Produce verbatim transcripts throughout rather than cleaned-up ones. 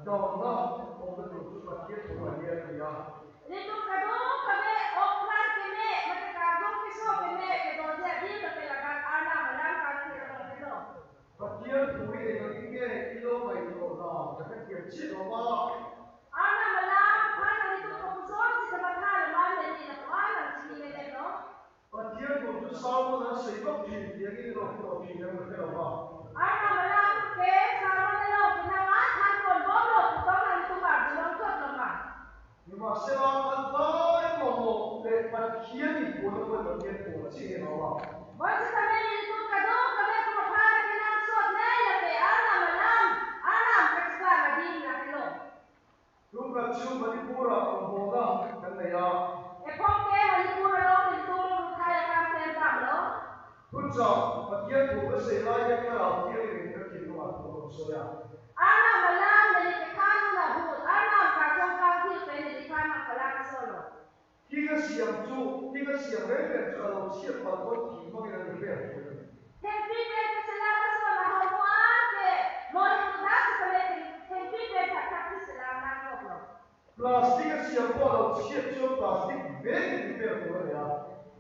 Dong na, ong na tu tu Pathian thu adia ya. Ilitum kadokave okpran keme, mate karjong keso keme, kedoji adim, mate ladak Arnam alam kan kira kira. Pathian thu ini nang ingke ilo mai lo na, kata kecil lo ma. Arnam alam aphan ilitum kopuson si kamatha lo ma ne di na puan nang chini le lo. Pathian thu tu Solomon asei bak phi, yang ini lo, lo phi yang lo ma. Arnam alam ke Solomon lo, kenang athan pon bom lo, putong nang ilitum arjulong chot lo ma. Ni ma sela kan bai mo mo, le Pathian ni pon pon Pathian pon si ke lo ma. Bonsitame ilitum kadokave komatha kenangsot ne, ya ke Arnam alam, Arnam kacheklang adim na helo. Tum kachu Manipur a ong bom na kan na ya. Ephong ke Manipur along ilitum ruthai akam klem damlo. Pucha, Pathian thu kasela ya klarao kiri ring kakin lo atu so ya. Arnam alam neli kethan ahut, Arnam karjong kangthir pen neliphan nangpalang solo. Thik asiam chu, thik asiam reng reng chu along siat palpon thik mang ina ni pen. Thengpi pen keselam ason ahormu an ke, mo hingno dak si pale theng-, thengpi pen thakthak si selam nangkoklo. Plastic asiam ko along siat chu plastic bag ni pen ko ya.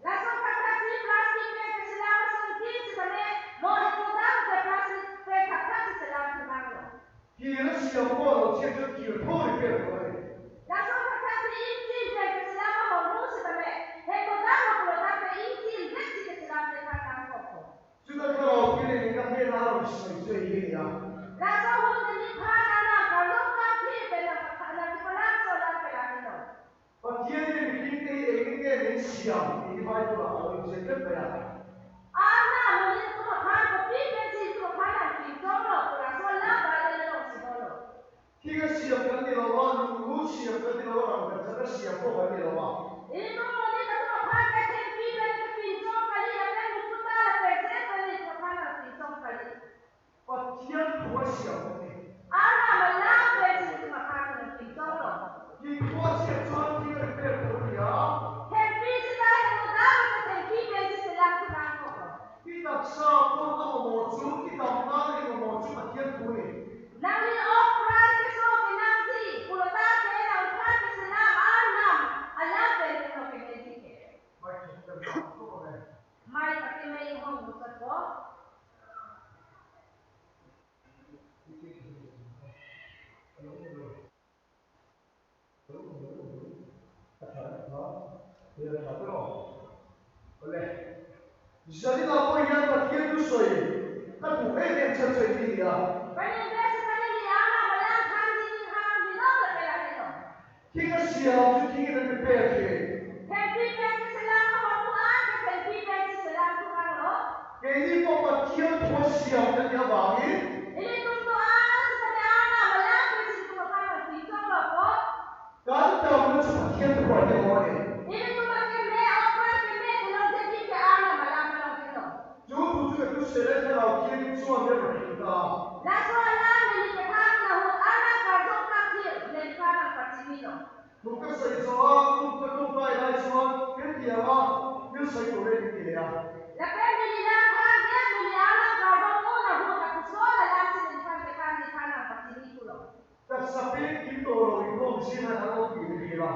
Lason thakthak si plastic pen keselam ason tin si pale, mo hingno dak ke plastic pen thakthak si selam thunanglo. Thir asiam ko along siat chu thir tho ni pen ko le. Lason thakthak si ingtin pen keselam ahormu sitame, heko dam lo pulo tangte ingtin pen si keselam le phan nangkokpo. Chuta klarao kiri ni kan he na ro isoi isoi ye ya. Laso ahut neliphan Arnam karjong kangthir pen nangpatha nangpalang so lang ke la helo. Pathian ni meeting te engine ni siam, ini Bible a alo injected ba ya. Arnam ilitum aphan kopi pensi ilitum aphan nangpinchonglo, pu laso alam Bible along si bolo. Thik asiam kan ni lo ma, lu, lu siam kan ni lo ma, ram kacharli asiam ko kan ni lo ma. Ilitum monit atum aphan ke thengpi pen kepinchong kali, lapen lukuta lapen se pen ilitum aphan nangpinchong kali. Pathian thu asiam ni. Arnam alam pensi ilitum aphan nangpinchonglo. Kingko asiam chuan thik repair ko ya. Thengpi sita hingno dak ke thengpi pensi selam thunangkoklo. Kitap sa pon amo chu, kitap na ni amo chu Pathian thu ni. Nangli okpran keso kenangji, pulo tangte nangphan keselam Arnam alam pen hingno kemesi ke. Mai chu kan ko ko le. Mai akeme hong musat ko. Jadi lapu yang Pathian tu soi, kan bukan yang chat soi dia. Panin besi panin di Arnam alam than di ning hang di lo le pela helo. Thik asiam chu thik ina ni pen ke. Thengpi pen keselam ahormu an ke thengpi pensi selam thunanglo. Ke ini ko Pathian thu asiam kan ya bang ni. Ilitum do-an sitame Arnam alam pensi ilitum aphan nangpinchonglo ko. Kan tam na chu Pathian thu ani mo ni. Ilitum akeme, okpran keme, kelongji adim ke Arnam alam along helo. Chu thu chu ke tu sele klarao kiri chuan ya bang ni ta. Laso alam neli kethan ahut Arnam karjong kangthir neliphan nangpachinilo. Tum kasai chuan, tum ka tum kai lai chuan, ke tia la, ke sai ko le ke tia. Lapen neli lang thang ya neli Arnam karjong un ahut lapuson alam si neliphan kethan neliphan nangpachini pulo. Kasapi kintolo ikong si na alo kiri la.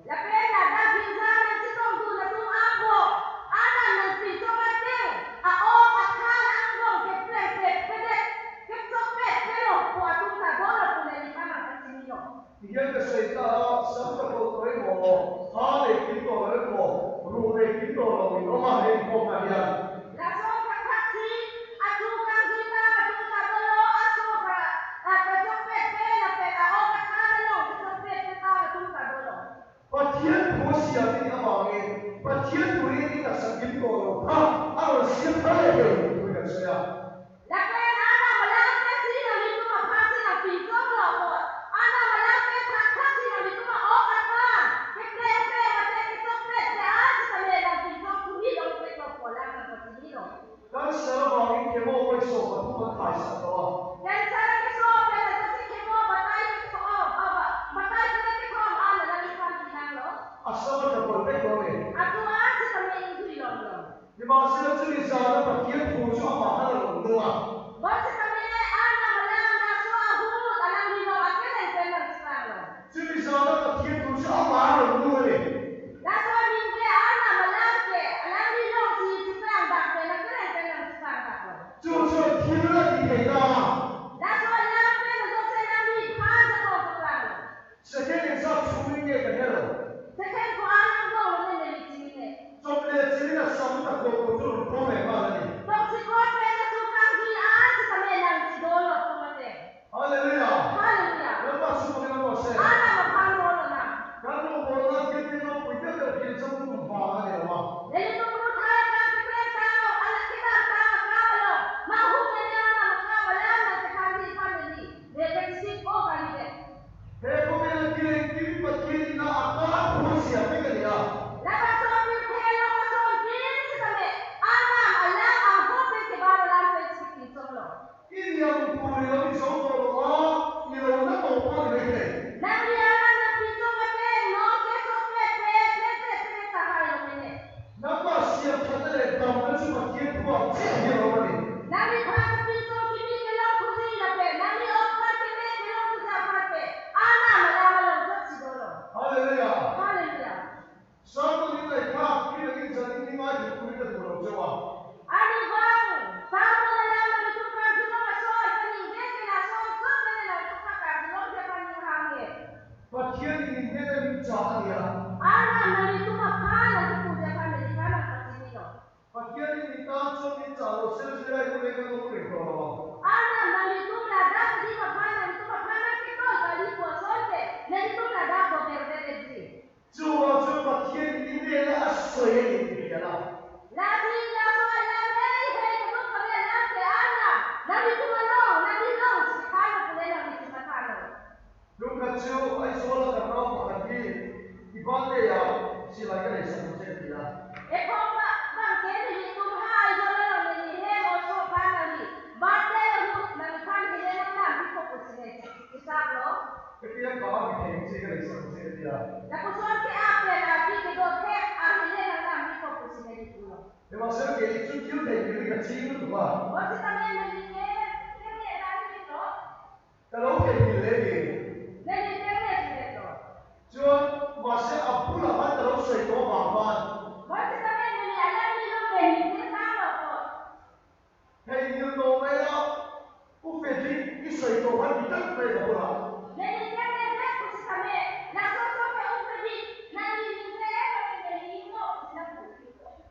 Lapen ladak girja nangchetongdun atum angbong, Arnam nangpinchong ateng, a-ok athan angbong keplengpet pedet, kechokpet pelo pu atum ta dolo pu neliphan nangpachinilo. Iyan kasai ta, sam ta ko koi mo, ha le kintolo mo, ru le kintolo mo, ma le ko ma yan. Lason thakthak si, achu kangjui ta atum ta dolo, aso ka, a, kechokpet pe lapen a-ok athan along kechokpet pe ta atum ta dolo. Pathian thu asiam ni abang ni, Pathian thu ni ni kasakim ko lo tha, aro siam tha le he, tu ya saya. Lapen Arnam alam pensi nanglitum aphan si nangpinchonglo ko. Arnam alam pen thakthak si Ini yang puri lo, ini song lo, ah, ini lo na to pa ni le. Nangli Arnam nangpitong ateng, non ke song pe pe pe pe pe tahai lo mene. Nangpasiam thakthak le, dam na si Pathen pu a che hi lo mene. Nangli phan nangpitong kimi kelong thuji lapen, nangli ok phan keme kelong thuji aphan pen, Arnam alam along jotsi dolo. Hallelujah. Hallelujah. Psalm ni lai kha, ki lagi jani ni mai tu kuri ta tu lo jawa. Arnivang, Psalm alam nanglitum karjulong ason, kaningje ke lason, sot mene nanglitum karjulong ke paning hanghe. Pathen ni ningje ta ni cha ani ya. Arnam nanglitum aphan nangkipu je aphan neli aphan nangpachinilo. Pathen ni ningkan chom ni cha lo sel sel ai kule ka lo kule ko lo. Arnam nanglitum ladak di aphan nanglitum aphan nangkitol kali pu asonte, nanglitum ladak ko berdebetji. Chuwa chu Pathen ni ningje le asoi ni piala. Lasi laso alam hei hei keduk kave alam ke Arnam nanglitum along, nangli longsi thanlo pule nanglitum mathanlo. Lung kachu ai sola ka rau pa di ibate ya sila ka le sa se dia. Ekhong ba bang ke nelitum ha ai sola lo neli hem oso phan nangli. Birthday ahut nangli phan kele nangnam biko pusi ne. Isap lo. Kepi yang kawan di hem si ka le sa se dia. Lapuson ke ape la di kedo thek ahile nangnam biko pusi ne di pulo. Ewa ser ke ichu kiu de ke ka chi lu ba. Bonsitame neli ke, ke ne la di lo. Kalau ke ni le ni. Neli ke ne di le lo. Chuan masi abula man kalau soi ko ba man. Bonsitame neli alam ni lo ke ni ke ta lo ko. Hei ni lo mai la. Upedi isoi ko han ni tak mai ka bula. Neli ke ne ne pusitame. Laso so ke upedi. Nangli ni ke ne neli ni lo pusi nangpu.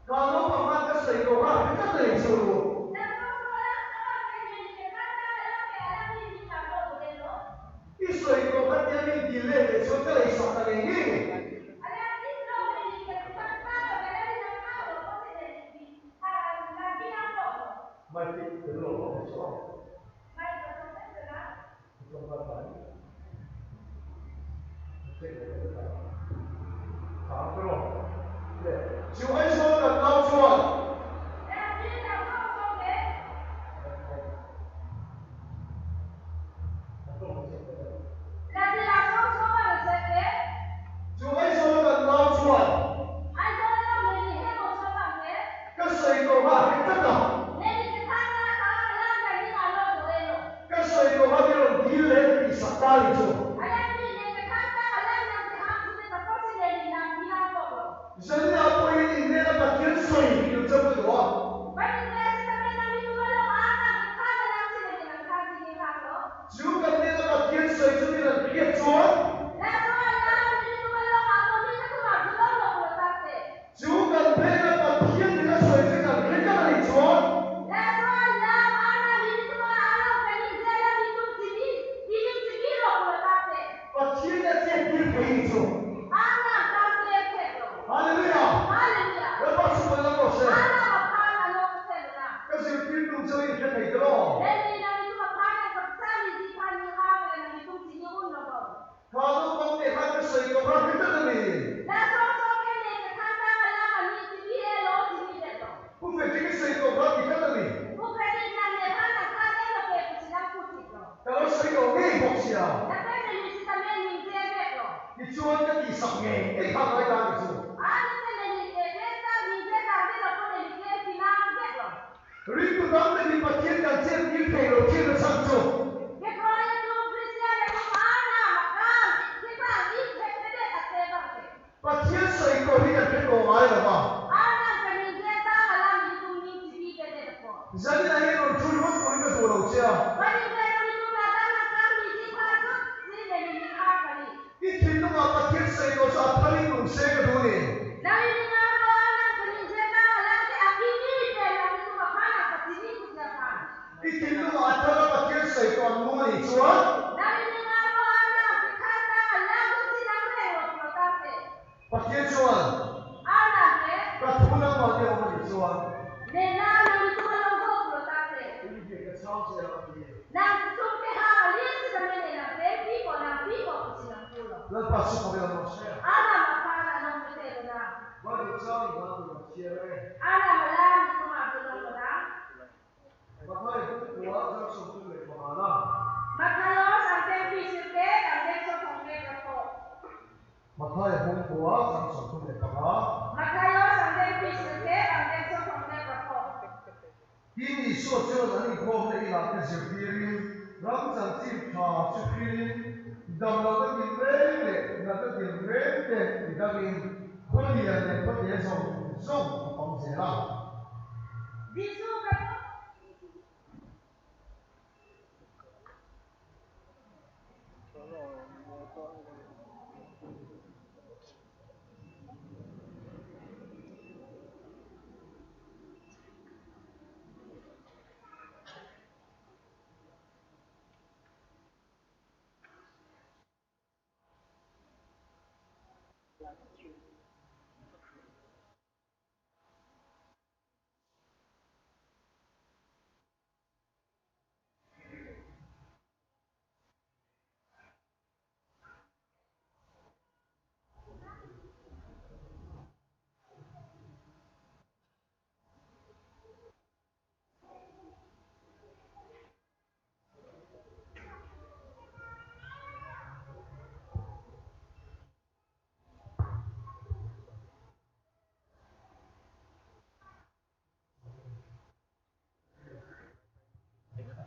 Kalo paman ka soi ko ha kita tei suru. Isoi ko ha dia min dile le so ka le sa ka le ni. Mai ti lo so. Chu ai so ka nau chuan. Chu ai so ka nau chuan. Ka soi ko ha he ka ta. Neli kethan ta ka alam ka ni alo do elo. Ka soi ko ha ni ron di le ni sa ta ni chu. Alam ni ne kethan ta alam nang kehang chu ne ta ko si neli nang bilang ko lo. Jani apo ini ne na Pathen soi ni chu cham tu wa. Bani ne sitame nanglitum along Arnam kethan alam si neli nang than si ni lang lo. Chu kan ne na Pathen soi chu ni nang kri chuan. Laso alam nanglitum along apo ni ka tu ma julong lo pulo tangte. Chu kan pen na Pathen ni na soi chu kan rin kan ri chuan. Laso alam Arnam nelitum along kaningje alam nelitum chini, nelitum chini lo pulo tangte. Pathen na che tir thei ni chu. Arnam tangte thek lo. Hallelujah. Hallelujah. Ra pa su la ko se. Arnam aphan along thek lo. Ka zir tir tum chu in thek thei lo. Neli nanglitum aphan kapsami ji aphan ni ha nelitum chini un lo. Kado kong te ha ka soi ko ha kita ta ni. Laso so ke ne kethan ta alam ani chini elo chini det lo. Upedi ka soi ko ha kita ta ni. Upedi nang ne phan nang than elo ke pusi nang puthit lo. Kalo soi ko ni bok sia. Lapen neli sitame ningje det lo. Ni chuan ka ti sak nge. Ei ha lai ta ni chu. Ani te neli ke det ta ningje ta det lo ko neli ke pinang det lo. Ring tu dam le ni Pathen kan che ni thei lo thei lo sang chu. Kekroi atum Christian atum Arnam akam, kepang ik thek thek ta te bang te. Pathen soi ko ni kan thek ko ai lo ba. Arnam kaningje ta alam nelitum ning chibi ke te ko. Jani na he ron thun ron ko ni ka do lo chia. Bani ke nelitum la dam na kam ni ji pha tu, si ne ni ha kali. I thinlung a Pathen soi ko sa thari nung se ka do ni. Nangli ning arlo Arnam kaningje ta alam ke akimi pen nanglitum aphan nangpachini pusi aphan. I thinlung a athara Pathen soi ko nu ni chuan. Nangli ning arlo Arnam kethan ta alam do si nang reng lo pulo tangte. Pathen chuan. Arnam ke. Ka thu nang ma de ma ni chuan. Ne na nanglitum along do pulo tangte. Ini dia ka chang se ya. Nangtum kehang alis sitame ne nang pen pi ko nang pi ko pusi nang pulo. Lalpa su ko bilang mo se. Arnam aphan along mete lo na. Ba ni chang ba tu ma share. Arnam alam tu ma tu lo na. Ba thai tu wa chang su. Wa sang song tum le paka. Mathayo sangdeng pisi ke, sangdeng so sangdeng pako. Pini Jisu achoron aning kethom le ila ke jirpi ri, ram changchim tha chukri ri, damlo ke tin reng le, na ke tin reng le, ida ke in, koli ya le, koli ya song, song, song se la. Jisu ka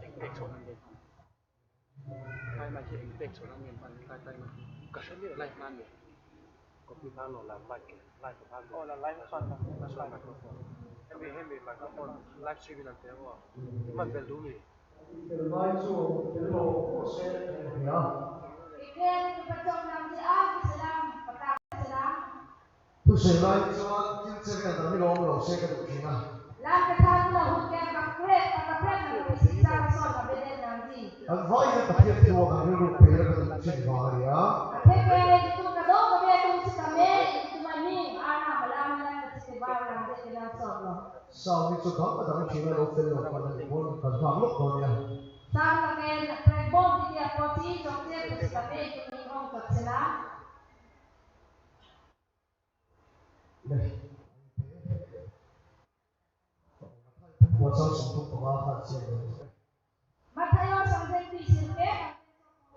Ekpek so nang dei. Kai ma ke ekpek so nang men pan kai kai ma. Kasar ni live man dei. Kopi pan lo la mic ke, live pan lo. Oh, la live pan lo. Laso microphone. Hemi, hemi microphone. Live streaming nang te ho. Iman bel dum ni. Live so, lo, se, ya. Iken kepachong nangji a, keselam, patang keselam. Tu se live so, kin se kan dami long lo se kan dum na. Lam kethan la hut ke kaprek, kaprek na pisi sa so na beden nangji. An vai ya tapi yang tua kan dulu pera kan dum se va ya. Athe ke itu kadokave atum sitame, itu mani, ana malam malam kachisi ba nangji ke nang sot lo. Sa mi so dam dam china lo fel lo kan dum kan bang lo ko ya. Sa na ke prek bom di dia poti, chokche kachisi kame, itu ni hong kachisi la. Mathayo sangdeng pisi ke,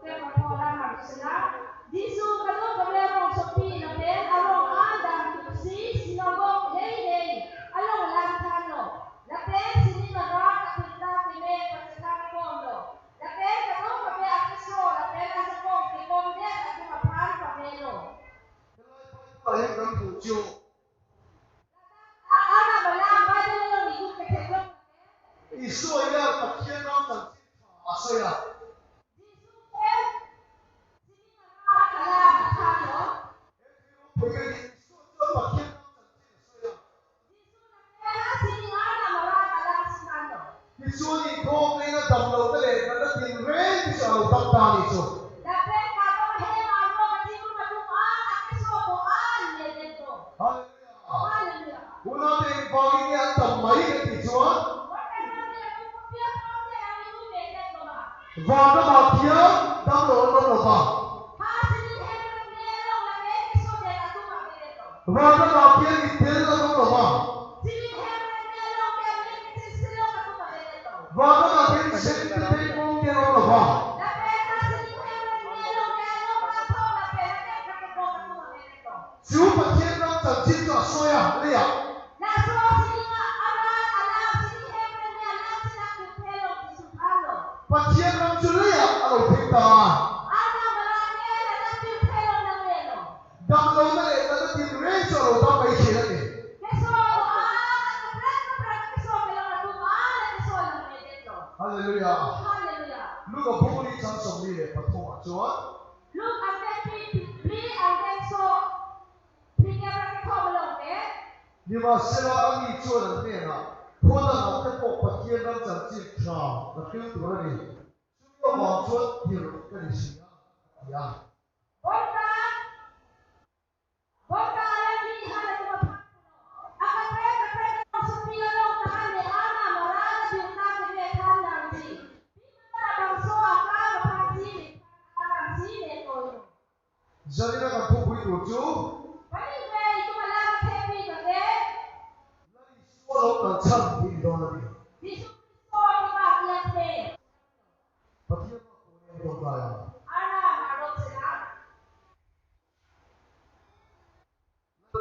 ke pakola marsila. Jisu kadokave arongsopi lapen arong an damthuksi sinagog heihei along langthanlo. Lapen sining arat apirta keme pachethang bomlo. Lapen kadokave akeso lapen ajakong kepomdet atum aphan pamelo. Ahem kan pucho. Ana malam Bible along ikut ketheklong. Jisu ya Pathen ram changchim asoya. Jisu ke sining arat alam thanlo. Jisu Pathen ram changchim asoya. Jisu na ke sining arat alam thanlo. Jisu ni kok ni na damlo kele, na na tin reng bisa lo tak tani so. Lapen kadokave arlo kachingrum atum an akeso ko-an le detlo. Hallelujah. Hallelujah. Una te bagi ni an damai ke tijuan. What kind of thing atum kopi atum te ang ibu le detlo ba? Vada ba kia damlo damlo ba. Ha sining hem reng le along la ke keso det atum ang le detlo. Vada ba kia ni tel damlo ba. Sining hem reng le along ke ang le keso lo atum ang le detlo. Vada ba kia ni sel te te mong ke lo ba. Lapen ha sining hem reng le along ke along athong lapen ke kepok atum ang le detlo. Jisu Pathen ram changchim asoya, le ya. Laso sining arat alam sining hem reng le alam si nangthuphelo Jisu thanlo. Pathen ram chu le ya, alo thik ta. Ana malam ke la nangthuphelo nanglelo. Damlo na le, na na tin reng so lo dam bai khela ke. Keso lo a, kaprek kaprek keso kelong atum an keso nangle detlo. Hallelujah. Hallelujah. Luke abung ni chang som ni le pathom achoa. Luke angdeng phli, phli angdeng so, phli kep ra kethom along ke. Nima sela ani chon an mena. Khoda na te po Pathen ram changchim tha na kil tu ra ni. Sumlo bang chon dir ka ni siya. Ya. Bonta. Bonta alam ni hana tu apa. Akaprek kaprek sopi along tahan le ana malam la birta keme than nangji. Pi mata bangso akam aphan si le, akam si le koyo. Jani na kan thupui tu chu. Paning ve itum alam thepi kake. Lali sualok kan cham di don di. Jisu Kristo kebak iyang the. Pathian ma koyang don kaya. Ana marok sena.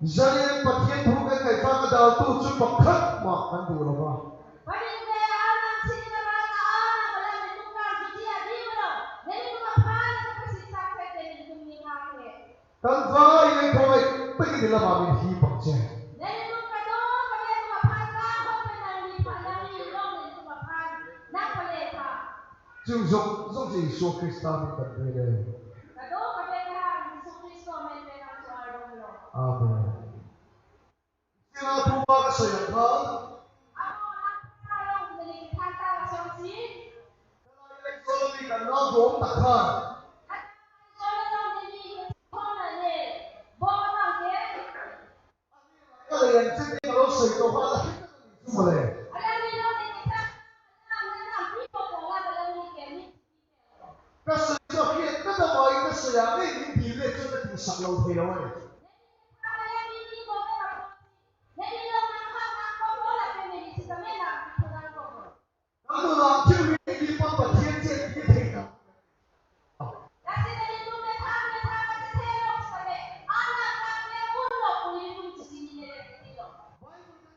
Jani Pathen thu ke kai ta kadal tu chu pakhat ma kan du lo ma. Kan vai le khoi pe ki la ma min hi pang che. Chung jok jok Jisu Krista min kan dui le. Amen. Sila thu ba ka soya kha. Solomi kan na dom ta kha. Kalian sih kalau soi to hala kita ni semua le. Kasoi to kit na ta mai kasoi ya ni di le chu na ti sak lo the lo le. Kanu lang thirmi di pa Pathen chen di thek na. Bible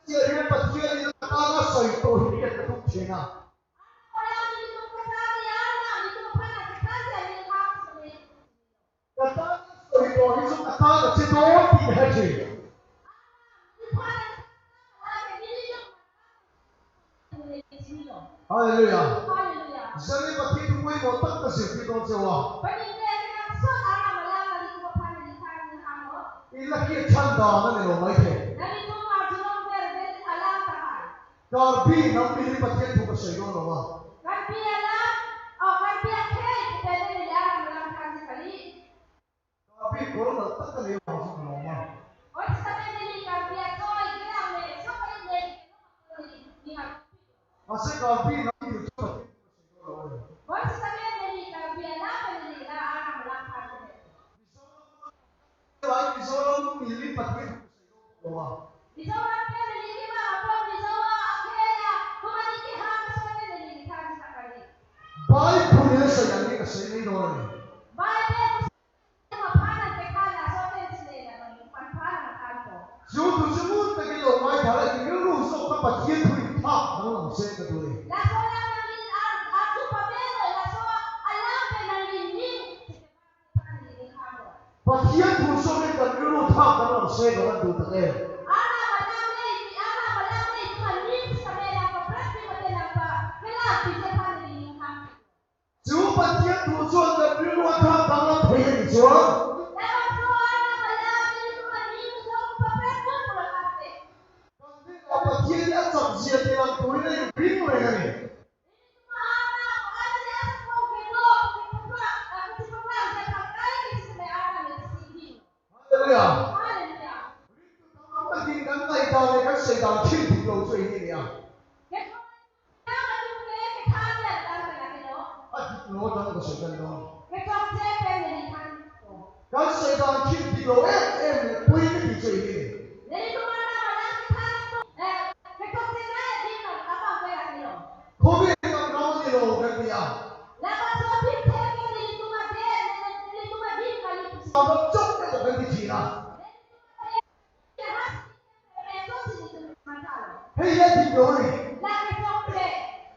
si ari Pathen ni ta na soi to hi ke tu thek na. Kata soi to hi su kata na che do ti ha che. Hallelujah. Hallelujah. Jani Pathen thu moi mo tak ta sir pi don che wa. Ila ki chanda na ne lo mai the. Karbi nam pi Pathen thu ka soi don lo ma. Karbi alam, oh, Karbi akhei, kita ni alam alam kan sekali. Karbi corona tak kali masuk ke rumah. Oi, sampai ni Karbi atoi, bilang ni, sampai ni, ni, ni, ni. Masih Karbi nanti itu. Oi, sampai ni Karbi anak ni, ni, la, anak, anak, anak. Mizoram, Mizoram pilih pakai. Mizoram ke ni, ni, ma, apa Mizoram, akhirnya, kemana ni, ha, sampai ni, ni, ni, kan sekali. Bible ni saya ni kasih ni dong. Bible Ju tu jumun ta kilo mai thala ki ru so ka Pathen thu thap nang lam se ka dui. Pathen thu so ke kan ru thap nang lam se ka du ta ke. Ju Pathen thu chun kan ri ruwa thap tang la phe ni chun. Pathen achak jia te lang tu ne ring le ni. Hallelujah. Akin kan ngai ta le kan Satan thil thik lo choi ni ya. Adik lo dang ka Satan lo. Kan Satan thil thik lo em em pui ni ti choi ni. Khobi kan rau ni lo kan dia. Abang chok ke kan di china. Hei ya di dori.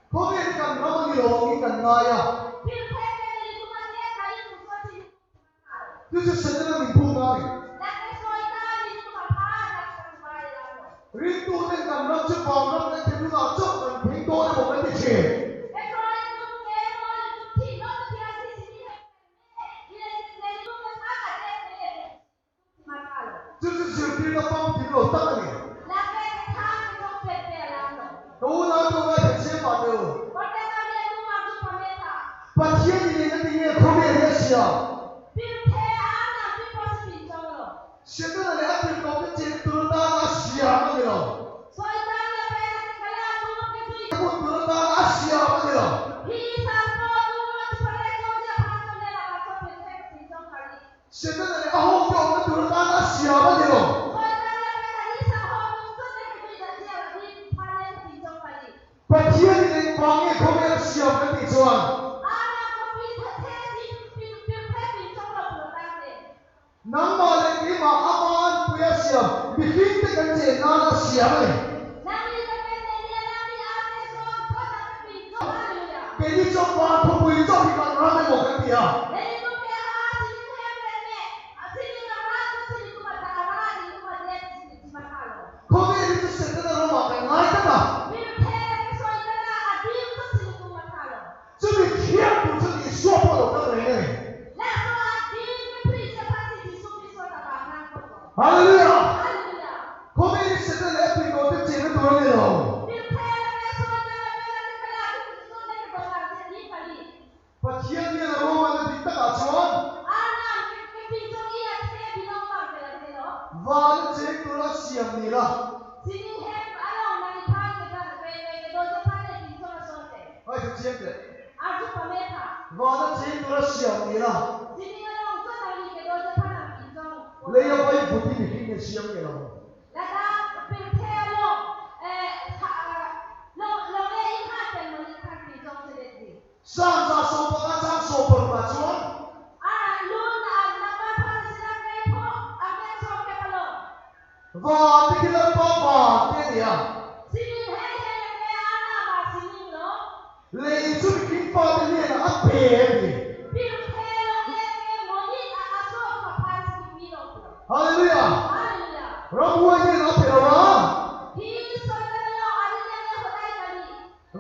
Khobi kan rau ni lo ni kan maya. Ram chu bom ram le thenu la chok kan phing do le bom le ti che. Chu chu chu pi na pam ti lo ta ni. Ko na to ngai ta che pa do. Pathian ni ne ti ne ko me ne sia. Satan le apirkok ke chengtur ta na sia ma ni lo. Ko tur ta na sia ma ni lo. Satan le ahok ke ong tur ta na sia ma ni lo. Pathian ni ne pang e ko me sia ma ti chuan. Nangma le kima aman puya siam, bikin te kan che na na siam le. Beni chok wa phu pui chok hi kan ram mo kan tia. Ko beni chu Satan aro ma kan ngai ta ta. Chumi khian tu chumi suapo lo ka reng reng. Hallelujah. Hallelujah. Ko beni Satan le pi ko te chena tu reng lo. Pathian ni aro ma na dik ta ka chuan. Van chengtur a siam ni la. Sining hem along nangphan ke ba ke ke ke do je phan le pinchong asonte. Hai ke chiam le. Arju pame tha. Van chengtur a siam ni la. Sining along so nangli ke do je phan nangpinchong. Le ya bai buti ni hin ne siam ni la. Ladak pirthe along, eh, tha, eh, long, longle inghar pen monit phan pinchong sedet di. Psalm ja sopaka chang sopar ma chuan. A lun a nangphan sila kai pho, a ke so ke palo. Van te kilar pa van te dia. Sining he he ke ana ma sining lo. Le ichun king pa te ne na ape ni. Pirthe longle ke monit a aso ma phan si pi lo. Hallelujah. Hallelujah. Rabu ne na ape lo va. Hi so ke lo ani ne ne hodai kali.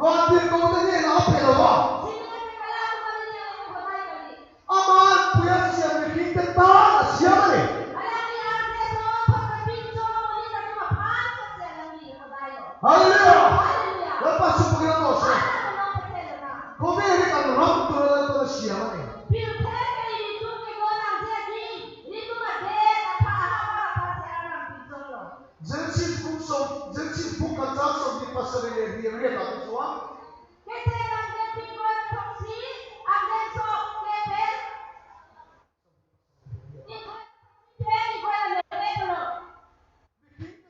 Vantirko te ne na ape lo va. Aman puya siam ni king te ta na siam ni. Hallelujah. Lalpa supu kira to se. Ko me ni kan ram tu lalpa na siam ni. Genesis bung som, Genesis bung kachang som ni pasari le ri ri ta so.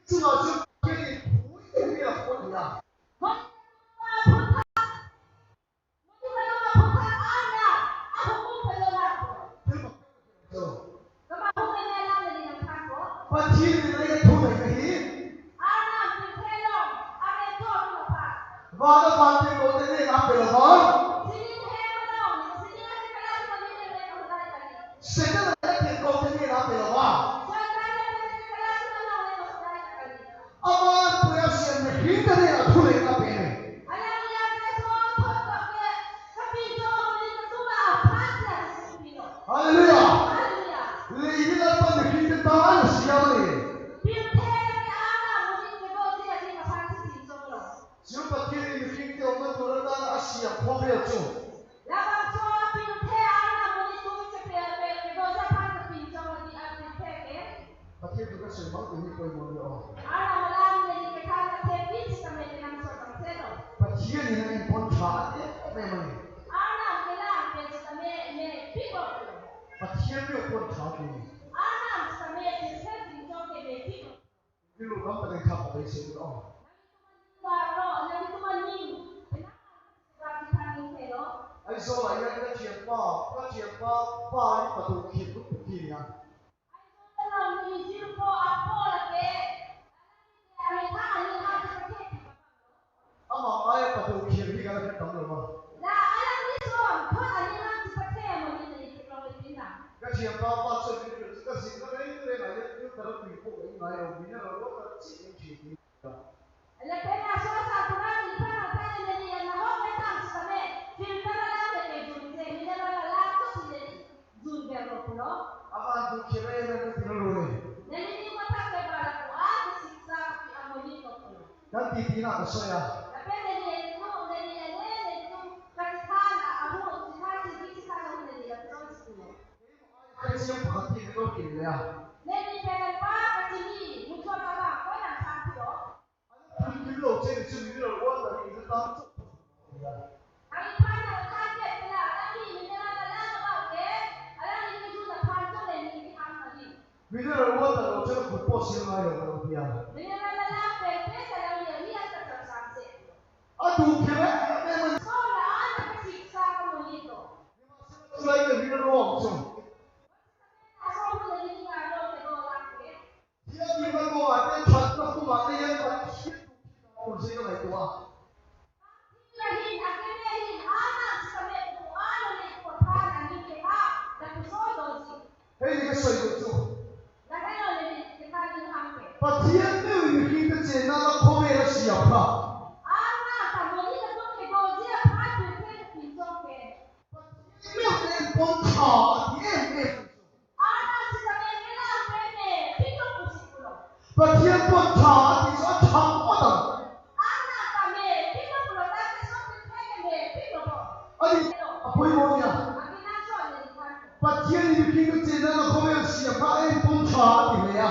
Chuma chu ke ni pui ke ni a pon ya. Pathian ni nai thu nai kahi. Vana vantirko te ne na ape lo va. Satan vantirko te ne na ape lo va. Aman puya siam ni hin te ne na thu le na ape ne. Hallelujah. Le ini la pan ni hin te ta na siam ni. Sum Pathian ni hin te ong na tu ra ta na siam pho be chu. Labangso pirthe arnam monit tum chepel pen kedo japhan kepinchong adi apirthe ke. Pathian tu ka sui bang tu ni koi mo lo. Arnam alam neli kethan kethe pin sitame kenangsot angse lo. Pathian ni nang pon tha ate me mai. Arnam kelang pen sitame me pibok lo. Pathian ni pon tha tu ni. Arnam sitame pirthe pinchong ke me pibok. Ni lu kam pen thap pen si lo. Aizawl ayan kathiampa, kathiampa, pa ni pado khim tu pu ki ya. Ama ai pado khim ni ka tam lo ma. Kathiampa pa so ni ka sing ka re re na ya tu ta pi ko ngai ro ni na ro ta si ni ki. Ina kasoya. Lapen neli nelitum, neli neli nelitum kachethan ahut, chethan chingki chethan ahut neli lapuson si pulo. Kachethan pahati ke lo kinle a. Neli pen pa kachini muchot abang ko nangthan pulo. Alang pil lo che che mineral water ni tam chok. Ang iphan nangthan ke pila, alangli mineral alam abang ke, alangli kejun aphan chok le neli kehang kali. Mineral water lo chok kupo sing ayo lo dia. Mineral alam pen pen alangli rias kacharsamse. Adu kere, eh, man. So la an kasiksa kamonit lo. Sulai ke mineral water chok. Aso pun lagi tinggal lo ke dolang ke. Dia di ma ko ate chat na ko ate yang ate shit. Ko se ka lai to a. Ahin, akeme ahin, anang sitame ko ano le ko phan ahin ke ha, lapuson doji. Hei, ke soi ko cho. Lapen lo le ke phan ni ham ke. Pathian ne wi ki ke chena la khove la siap ha. Anang ta monit atum ke doji aphan pirthe kapinchong ke. Pathian ne wi pon tha, ati em em. Anang sitame kelang pen mepik lo pusi pulo. Pathian pon tha ati so athang odam. Anang ta mepik lo pulo, ta keso pirthe ke mepik lo bo. Ani apoi mo ya. Abi nangso ani kan. Pathian ni bikin ke chena la khove la siap ha, eh, pon tha ati le ya.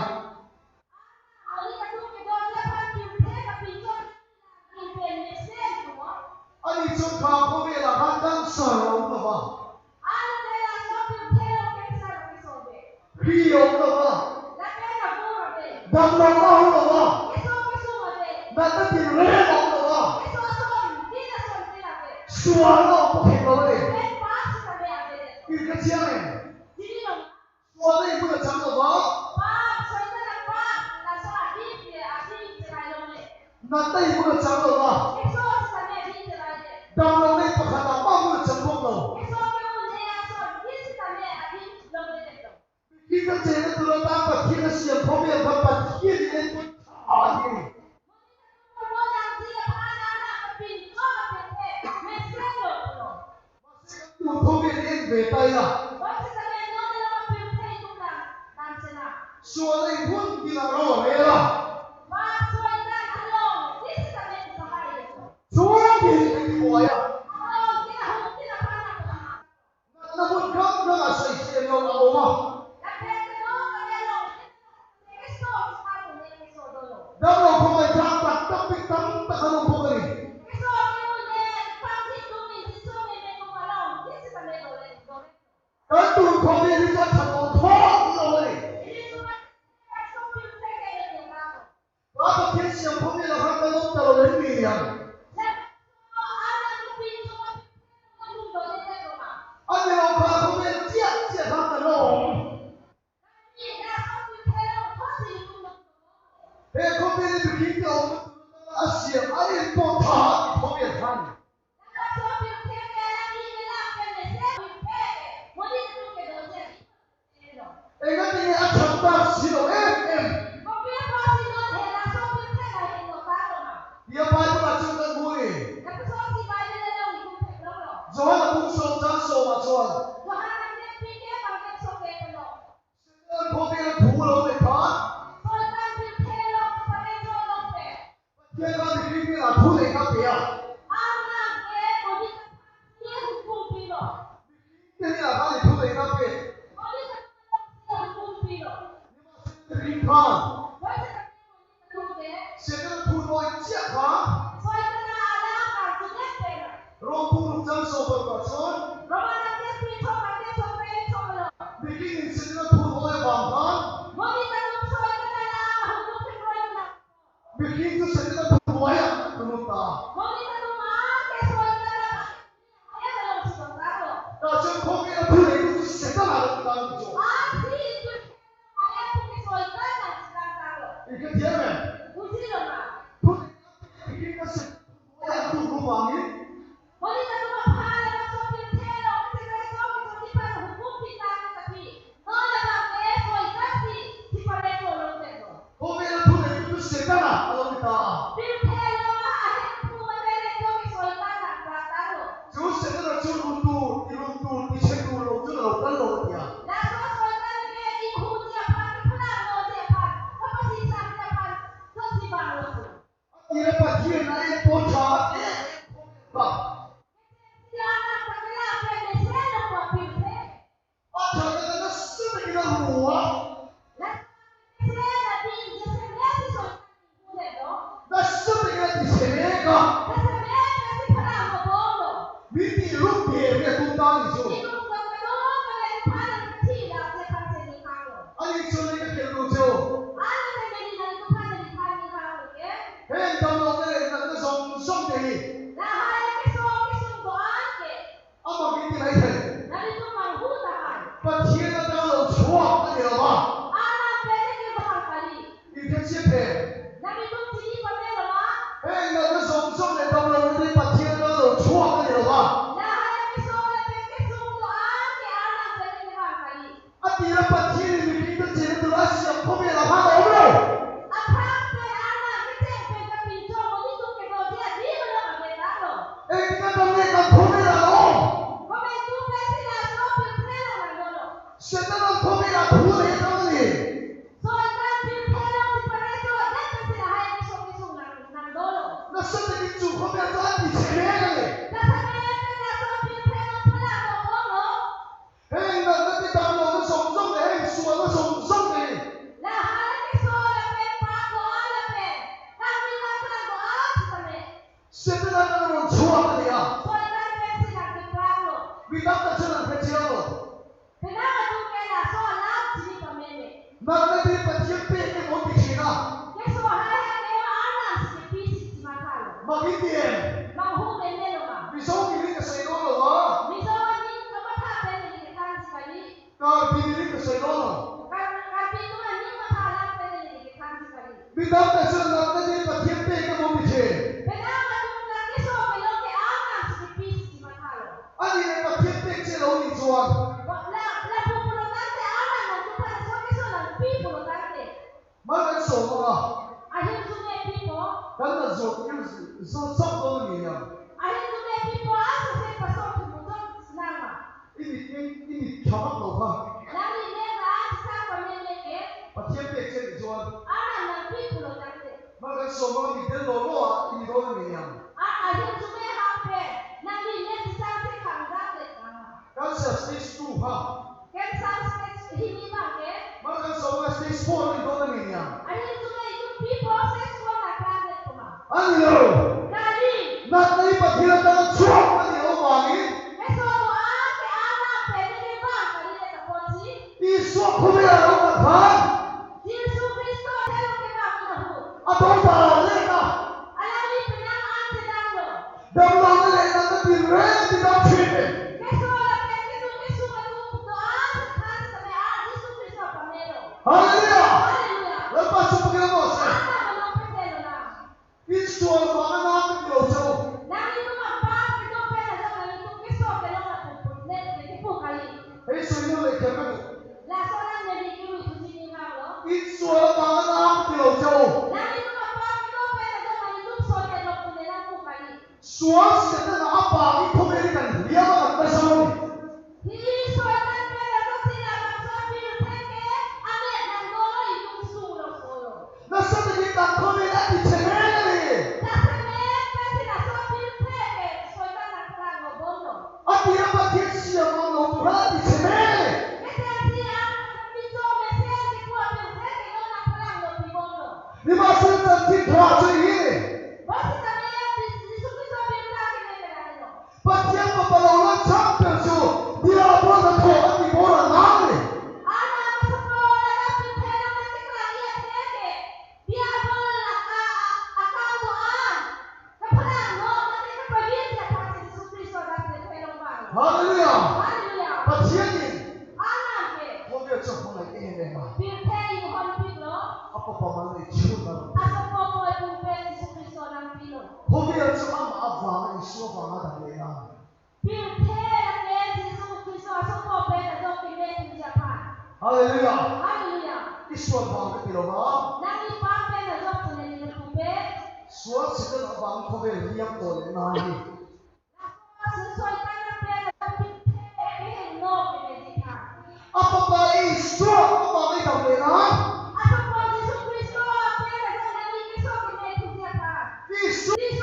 Ani katu ke doji aphan pirthe kapinchong. Ani chot kha khove la han dam sar ong lo ba. Anu ke laso pirthe lo ke sar ke so be. Kri ong lo ba. Lapen abur be. Dam lo ba ong lo ba. Keso kesung be. Nat tin re ong lo ba. Keso son, tin ason tin be. Suar lo po ke lo be. Lapen pas ka be be. Ir ke chiang e. Chini lo. Suar le ibu na chang lo ba. Pap, Soitan apap, laso adim ke adim cherai longle. Nat ta ibu na chang lo ba. Keso sitame adim cherai le. Dam longle pakhat ta ma ibu na chang lo. Keso ke-un-e ason, ke sitame adim longle lo. Kita chena tulo ta Pathian siam khomi apa Pathian ni le pun. Ah, ini. Tu khomi ni en ve ta ya. Suar le ibu na ro re la. Suar ni ni ko ya. Namun kam na asai si lo amo ma. Dam lo khomai thang tak tak pik tam tak kalo khomai. Kan tu khomai ni tak thang lo thok lo ni. Ba Pathian siam khomi la han kalom ta lo le mi yang. Ani lo ba khomi chiak chiak han kalom. He khomi le bikin ke om asiam ani pon tha khomi han. Enga tini athang ta si lo em em. Dia Bible achung kan bui. Johan abung som chang som achon. Satan khomi le thu lo le pha. Dia kan bikin ke la thu le ka pe ya. Ke ni la ka le thu le ka pe. Ring pha. Satan thu noi chiak pha. Rom pu ruk chang so par pa chon. Bikin Satan thu noi bang phan. Bikin tu Satan thu noi ya tu ta. Kachon khomi la thu le tu Satan a lo ta jo. Ike dia men. Thu le ka Satan thu noi ya tu ru bang ni. Khomi la thu le tu Satan a lo ta. Ju Satan a chu runtu, iruntu, isentu lo chu lo kan lo dia. Ira Pathian Nai po tha, eh, ba. Athak na sita kina ruwa. Na sita kina ti seme ka. Miti rup phe phe atum ta ni so. Ani choni ke khel do cho. He damlongle nang na jong jong de hi. Ama kiti nai the. Pathian ta lo chua ka de ba. Ni the che the. He nang na jong jong le damlongle Pathian ta lo chua ka de ba. Athe la Pathian ni meeting ta chini tu la siam khobe la ha lo lo. Aphrang pen Arnam kecheng pen kapinchong mo nelitum kedo dia di lo lo kabe ta lo. Eh, tika tang ne kan khobe la lo. Komantu pensi laso pirthe along nang dolo. Seta nang khobe la thu le tang ni. Soitan pirthe along si pare cho det pensi lahai keso keso nang, nang dolo. Na seta kichu khobe la to ati chene le. Dasame pen laso pirthe along phala lo dolo. He nang na ti damlo na song song le, he sua na song song le. Lahai keso lapen pak do-an lapen kangni nangklang do-an sitame. Seta nang na ron chua ka dia. Soitan pensi nangkeplanglo. Midam ta chua nang kachia lo. Penang atum ke laso alam chini pameme. Nang na ti Pathian pe ke mo ti china. Keso hai ha ke Arnam si kepi si chima thalo. Magi ti em. Manghumeme lo ma. Mizo kiri ke sai lo lo ma. Mizo aning kamatha pen neli kethan si kali. Karbi kiri ke sai lo lo. Kar-, Karbi atum aning matha alam pen neli kethan si kali. Midam ta chua nang na ti Pathian pe ke mo ti che. Penang atum ke keso kelong ke Arnam si kepi si chima thalo. Ani le Pathian pe che lo ni chuan. La, lapu pulo tangte Arnam nangkephan laso keso nangpi pulo tangte. Mar kan so ma. Ahirjume pipo. Kan na jot ni jot sap do ni ya. Ahirjume pipo asa se paso thumuton sinama. Ini, ini, ini thamak lo ha. Nangli mek ra asa pameme ke. Pathian pe che ni chuan. Arnam nangpi pulo tangte. Mar kan so ma ni del lo lo a, ini do ni ya. A, ahirjume ha pen nangli mek sitang se khang ra le tama. Kan sa stage two ha. Kan sa stage hini bang ke. Mar kan so ma stage four ni do ni ya. Ahirjume itum pipo stage four na klang det kuma. Ani lo. Kali. Nat nai Pathian ta chuak ani lo ma ni. Keso do-an ke Arnam pen kevang kali le ta apotsi. Isu khobe la lo ta khan. Jisu Khristo thelo kevang ina hu. Adon ta le ta. Alangli penang an sedang lo. Damlongle nang na ti re ti dam chini. Keso lapen keso keso keso do-an than sitame a Jisu Khristo pamelo. Hallelujah. Hallelujah. Lapen pasu pagkira mo se. Arnam along pethelo na. Isu along bang na ke lo cho. Nanglitum apap kedo pen ajok nanglitum keso kelong lapu put net ke kipu kali. Hei, so ino le kya kadu. Laso nang neli kiru tu chini hang lo. Isu along bang na ke lo cho. Nanglitum apap kedo pen ajok nanglitum so kelong pu ne nang pu kali. Suan Satan apang ni thome ni kan liya ma kan ta so ni. Hi Soitan pen laso si labangso pirthe ke amen nang dolo itum sung lo solo. Na Satan ni kan thome na ti cheme ni. Daseme pensi laso pirthe ke Soitan nangklang lo bomlo. Ati ra Pathian siam lo tu ra ti cheme ni. Ketensi ang kapinchong mesen kipu pirthe ke lo nangklang lo pi bomlo. Ni ma Satan ti thra chu hi ni. Bonsitame Jisu Khristo pirthe ke meme ra helo. Pathian papalong lang cham pen chu, Diabol ta tho ati bor lang nang le. Arnam asopo la pirthe along nangkeklang-i athe ke, Diabol la a, a, akam do-an kaphalang lo, mate kapavir si aphan Jisu Khristo la pirthe along vang. Hallelujah. Hallelujah. Pathian ni. Arnam ke. Hobia chok mo lai eh ne ma. Pirthe inghonpiklo. Apa paman le chun na. Asopo poi pumpen Jisu Khristo nangpilo. Hobia chok ama avang Isu avang adam le na. Pirthe lake Jisu Khristo asopo pen ajok keme thuji aphan. Hallelujah. Hallelujah. Isu avang ke pilo ma. Nangli pap pen ajok tu neli pupe. Suan Satan avang khobe liam to le na hi. Laso Soitan pen ajok pirthe kehingno keme ji aphan. Apa pa Isu avang ke dam le na. Asopo Jisu Khristo pen ajok nangli keso keme thuji aphan. Isu. Jisu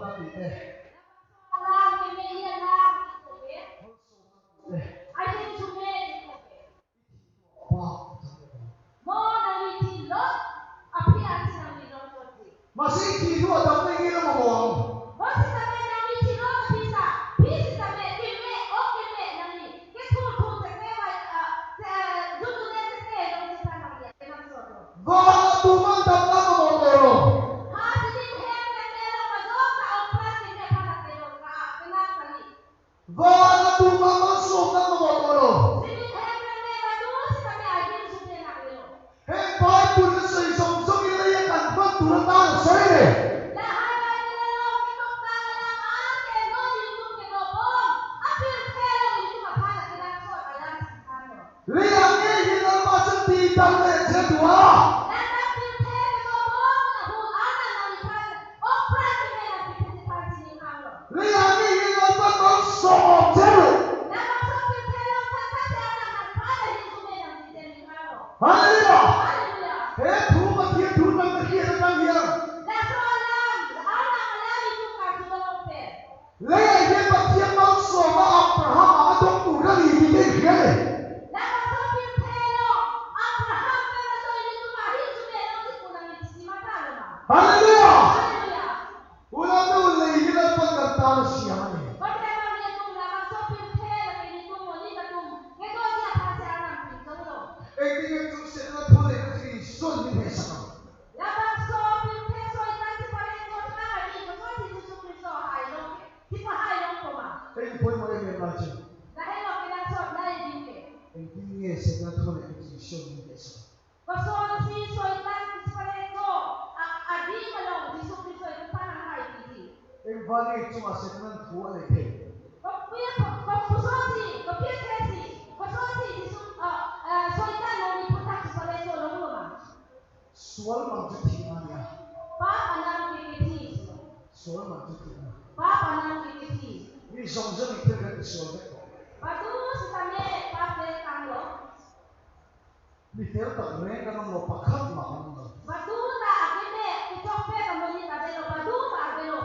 Alam keme, alam keme. Ajo chume. Mo nangli thilo, aphi ansi nangli longpotji. Masi thilo, tame nangli longpon. Mo sitame nangli thilo, aphi sa, aphi sitame keme, o keme nangli. Kethu thu seke vai, ah, se, ah, dudune seke, long sita nangli, enam sodo. Go tu man tap tap mo koro. Ha, sidi hem keme lo, ma do sa, Kosonsi Soitan kispareto a-, adim along Jisu Khristo itum aphan nanghaipiji. Evangeli chunga Satan thu ale the. Kopi, ko-, kosonsi, kopi akhei si, kosonsi Jisu, ah, ah, Soitan along aphuthak kispareto longlo ma? Sual abang chuthi ania. Pap anam ke kethi. Sual abang chuthi ania. Pap anam ke kethi. Ni jongjong ithir kan isual ke. Badu sitame pap le tanglo. Ni tel tak reng kan lo pakhat ma kan lo. Badu ta agene kuchok pe kan lo ni ta de lo badu ta agelo.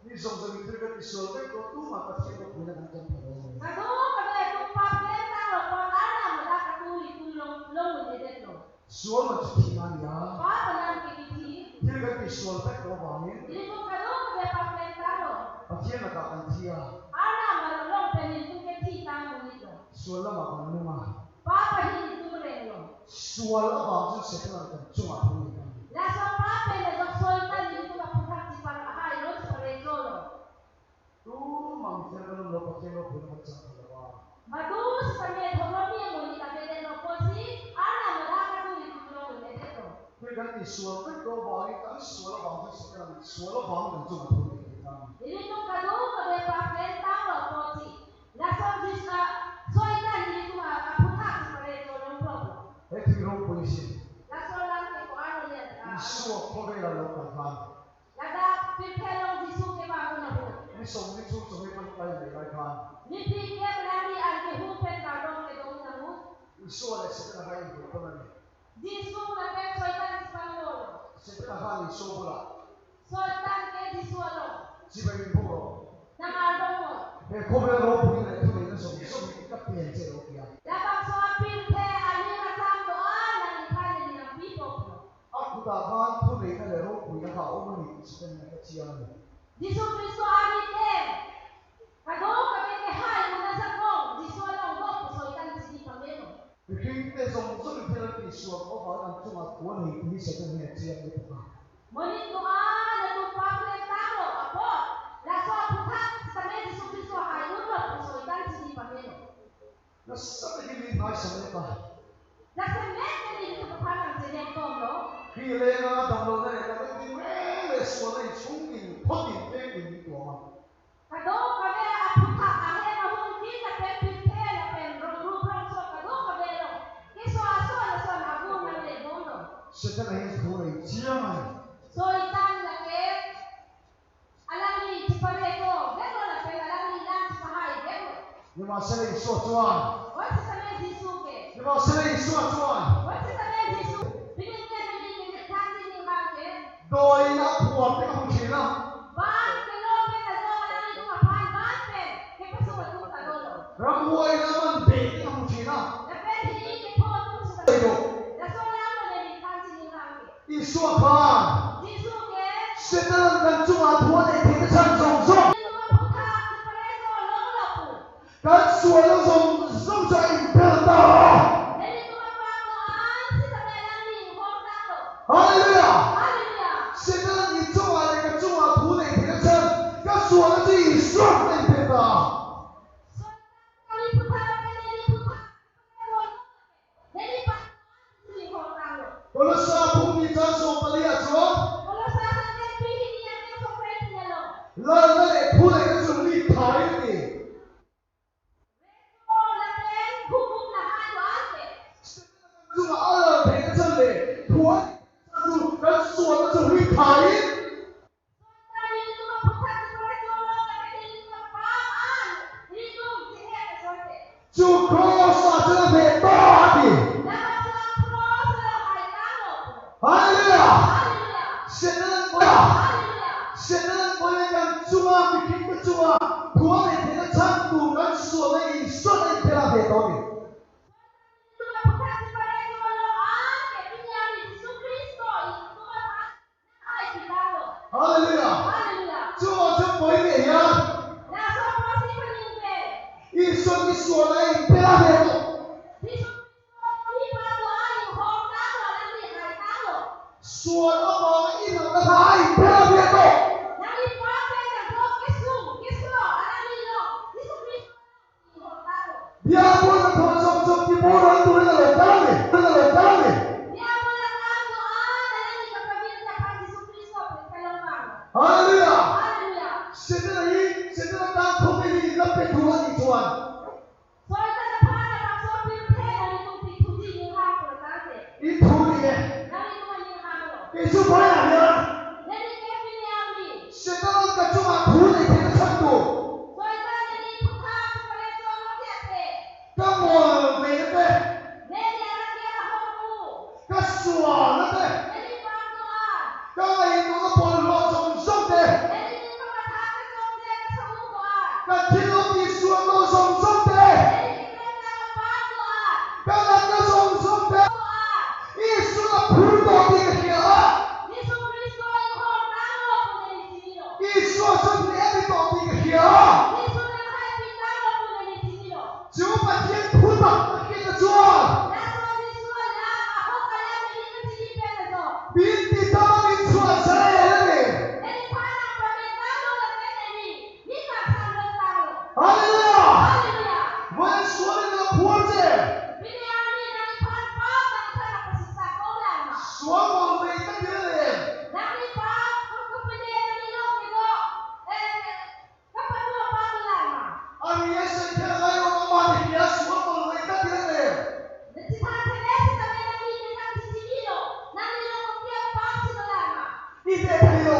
Ni jongjong ithir kan isual ke ko tu ma ka thik ko punya kan kan lo. Badu ka de tu pap le tanglo ko ta na ma da ka tu ni tu long long ni de lo. Sual abang chuthi ania. Pap anam ke kethi. Ithir kan isual ke ko bangin. Ilitum kadokave pap le tanglo. Pathian adak kan thia. Arnam along pen ilitum kethi tang monit lo. Sual alam abang nunga. Pap ahin ilitum renglo. Sual abang chu Satan akan chunga thu ni kan. Laso pap pen laso Soitan ilitum aphuthak chipar ahai lo chiparejolo. Tu mangthir kan lo pakai lo pun macam apa. Badu sitame thorom ni monit ta de lo pusi, arnam adak ka tu ilitum long ni de lo. Ithir kan isual ke ko bangin kan sual abang chu Satan sual abang kan chunga thu ni kan. Ilitum kadokave pap le tanglo pusi. Lason Jisu, Soitan ilitum aphuthak chipareto longlo. He thiro polisi. Laso alam ke ko-an le ta. Jisu akhobe la lo kan kan. Ladak pirthe along Jisu kevang un ahut. Ni song ni chu chu ni pan kai le lai kan. Ni phi ke berani an ke hu pen kardom kedong un ahut. Jisu ale Satan ahai hu ko na ni. Jisu lapen Soitan chipanglo. Satan ahai Jisu bula. Soitan ke Jisu along. Chibai ni bula. Nang ardom lo. He khobe ro puni na thu ni na song song ni ka pen che lo kia. Labangso apirthe aling asam do-an nangli aphan neli nangpipo. Aku ta ban thu le ka le ro pui na ka o mani Satan na ka chiang. Jisu Khristo arideng. Kadokave kehai un asakong Jisu along do pu Soitan chini pamelo. King te song song ithir kan isual ko ba kan chunga thu ni ni Satan ni chiang ni pa. Monit do-an atum pap le tanglo apot. Laso aphuthak sitame Jisu Khristo hai unlo pu Soitan chini pamelo. Na sat ke ni mai sa le pa. Laso mek ke ni tu aphan nangchenek tomlo. Kile na damlo na ka ni me le so na sung ni phot ni pe ni to ma. Kadokave aphuthak ahem ahum kin lapen pirthe lapen rong rup rongso kadokave lo. Keso aso lason agung nangle bomlo. Satan ahin thu le chiang ai. Soitan lake alangli chipareto veklo lapen alangli lang chipahai veklo. Ni ma sele Jisu chuan. Oi sitame Jisu ke. Ni ma sele Jisu chuan. Oi sitame Jisu. Pini ke neli ke than chini abang ke. Doi na phuar te hung china. Ban ke lo ke ta lo alangli atum aphan ban pen kepasok atum ta dolo. Ramhuai na man be te hung china. Lapen hini kepho atum sita. Ito. Laso alam lo neli than chini abang ke. Jisu aphan. Jisu ke. Satan kan chunga thu an ethek chan jongjong. Nelitum aphuthak chipareto longlo pu. Kan sual along jongjong cha impel ta. Nelitum apap do-an sitame alangli inghong tanglo. Hallelujah. Hallelujah. Satan ni chunga le kan chunga thu an ethek chan. Kan sual along Jisu impel ta. Soitan kali aphuthak, neli aphuthak. Kolosa bung ni chang song pali acho. Kolosa song pali acho. Lal na le phu le ka chun ni thai ni. Chun ala phe ka chun le phu a chun kan suan ka chun ni thai. Chu cross a chun phe to ati. Hallelujah. Satan boy. Satan boy kan chunga bikin ke chunga. Thua ne phe chan tu kan suan ne suan ne phe la phe to ni. Hallelujah. Hallelujah. Chua chua poi ne ya. Isor ni suan ai pela he to. Suan ama ina na hai pela he to. Biar pun pun song song di pun tu ni lo. Hallelujah. Hallelujah. Satan ahin, Satan atangkho ke hi lapen thu aning chuan. Soitan aphan labangso pirthe nanglitum pithuji ninghang pulotangte. Ithu ni le. Nanglitum aninghanglo. Isu pare ahian. Neli ke pini arni. Satan kachung athu le ke satu. Soitan neli phutha pare cholo ke ate. Kangol ve te. Neli arake ahormu. Kasuan te. Neli pap do-an. Kangaitum apor lo jongjong te. Neli ningkan athak ke jongje kasamung do-an. Kathilo Isu alo jongjong te. Neli keklem nang apap do-an. Kalang ke jongjong te. Do-an. Isu la phur do ti ke hia. Jisu Khristo inghong tanglo pu neli chinilo. Isu ason ni ani do ti ke hia. Jisu nangkhai pin tanglo pu neli chinilo. Jehovah Pathen phutang akhei ta chuan. Laso Jisu alam ahok alam neli kachini pen laso. Binti ta ma min chuan sarai lele. Neliphan nangpamen tanglo lapen neli ning nangsan longtanglo. Hallelujah. Hallelujah. Mo suan neli phurche. Pini arni neliphan pap nangsan nangpasisa ko lang ma. Suan mo ve ta lele. Nangli pap ko ko pini neli lo ke lo. Eh, Kapatu apap lang ma? Ari ese khe layo ma ni ya suan mo lo ita dire le. Nangchethan thek sitame nangli ningkan chichinilo. Nanglilo kopi apap si dolang ma? Ite thelo.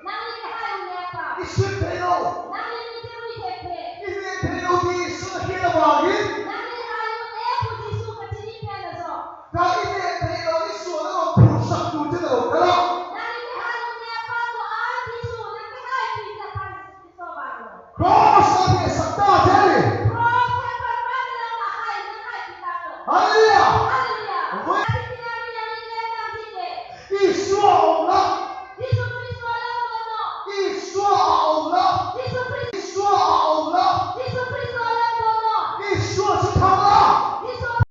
Nangli kehai un-e apap. Isu thelo. Nangli ningkan ri thekthe. Ite thelo di isu khela bagi. Nangli hai un-e pu Jisu kachini pen laso. Ka ite thelo Isu along phursak tu te lo kala. Nangli kehai un-e apap do-an Jisu nangkehai pi aphan Jisu vanglo. Cross api sakta